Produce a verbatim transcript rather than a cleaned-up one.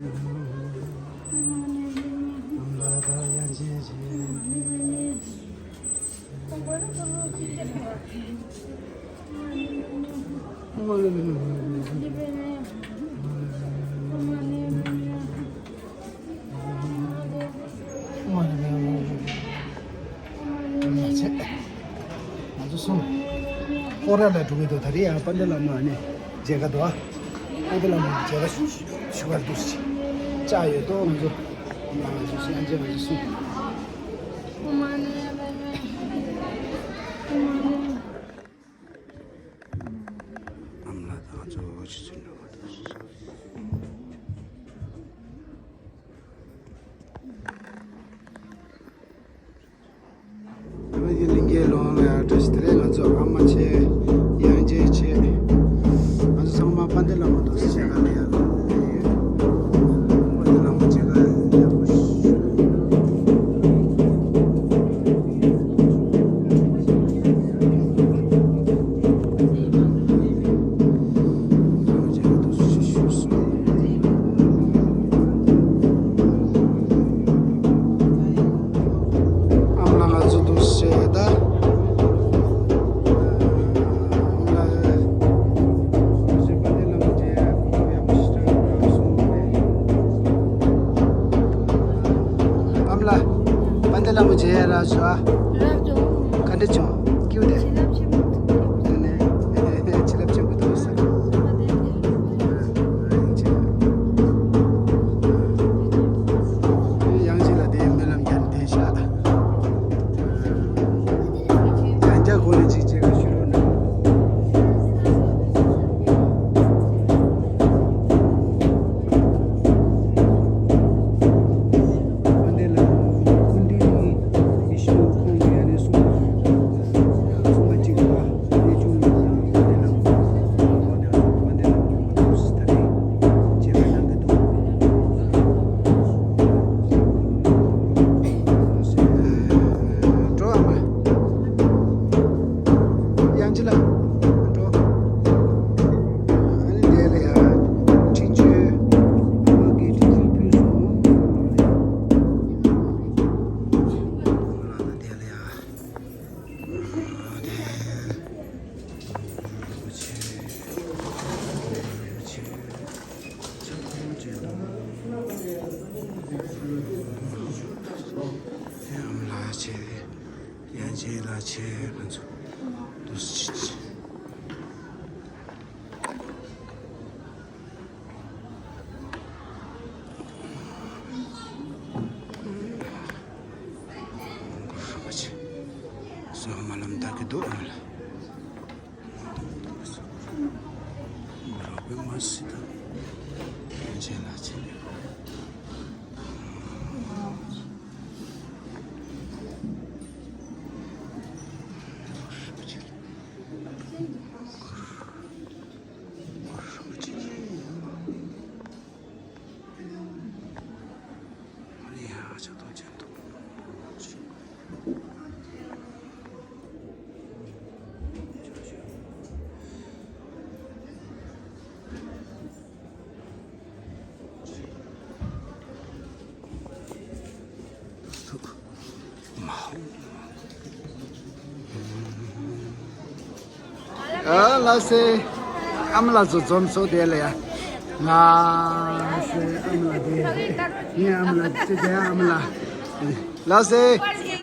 ང་ཚོ་སོང་། སྐོར་ར་ལ་འགྲོ་གི་འདུག་ད་རེས་ཡང་དཔལ་ལྡན་བླ་མ་ནས་མཇལ་ཁ་འདུག་དཔལ་ལྡན་བླ་མ་མཇལ་ཁ་ཞུ་བར་འདུག་ཅག་ཡོད་དོ་ང་ཚོ། ང་ཚོ་སོང་། ཨ་མཇལ་ང་ཚོ་སོང་། ཨ་མ་ལགས་དང་ང་ཚོ་ཕྱི་ཚུལ་འགྲོ་བ་དང་། ཨ་མ་གི་གླིང་གའི་ལུང་ལ་ཡར་བཀྲ་ཤིས་བདེ་ལེགས། ང་ཚོ་ཨ་མ་བྱས། ཡང་རྗེས་བྱས། ང་ཚོ་ཚང་མ་དཔལ་ལྡན་བླ་མ་འདུག་སེ་བྱས་ག་ལ་ཡར་ལ་ཡོད། དཔལ་ལྡན་བླ་མ་བྱས་ག་ཡག་པོ་ཞིག་ཨ་མ་ལགས་ང་ཚོ་འདུག་སེ་ད། ཨ་མ་ལགས། དཔལ་ལྡན་བླ་མ་མཇལ་ཡ་རག་བྱུང་ཨ། རག་བྱུང་། ག་འདྲ་བྱུང་། སྐྱིད་པོ་དེ། བྱིན་རླབས་ཆེན་པོ་ཐོབ། དེ་ནས་བྱིན་རླབས་ཆེན་པོ་ཐོབ་ས། ཡང་ཅིག་ལ་དེའི་སྨོན་ལམ་རྒྱབ་བསྡད་ཤག་ཡང་བསྐྱར་གོ་ལ་ཅིག་བྱེད་ག་ཞུ་རོགས་གནང་། དཔལ་ལྡན་བླ་མ་སྐུ་མདུན་ནི་ཡེ་ཤུ་ཁོང་གི་ཡ་ནས་གསུངས་པ། གསུངས་པ་གཅིག་ལ་གནས་ཆུང་མི་དང་དཔལ་ལྡན་བླ་མ་དང་དཔལ་ལྡན་བླ་མ་ཐུགས་སུ་ད་རེས་མཇལ་ཁ་གནང་གི་འདུག་འགྲོ་ཨ་མ། དབྱངས་ཅན་ལགས། འགྲོ། ཨ་ནི་དེ་ལ་ཡ་འཕྲིན་བཅོལ་ཨ་མ་གིས་འཕྲིན་བཅོལ་ཕུལ་སོང་། ཨ་ནི་དེ་ལ་ཡ། ཨ་མ་ལགས་བྱས། ཡང་རྗེས་ལ་བྱས་ང་ཚོ་འདུག་སེ་བྱས། སོ་མ་ལམ་ད་གི་འདུག་ཨ་མ་ལགས། རོགས་པའི་མ་སྲིད་དང་། ཡང་རྗེས་ལ་བྱས། ཨ་ལགས་སེ། ཨ་མ་ལགས་ཚོ་འཛོམས་སོང་། དེ་ལ་ཡ། ལགས་སེ། ཨ་མ་ལགས་དེ། ངའི་ཨ་མ་ལགས་ཅི་བྱས། ཨ་མ་ལགས། ལགས་སེ།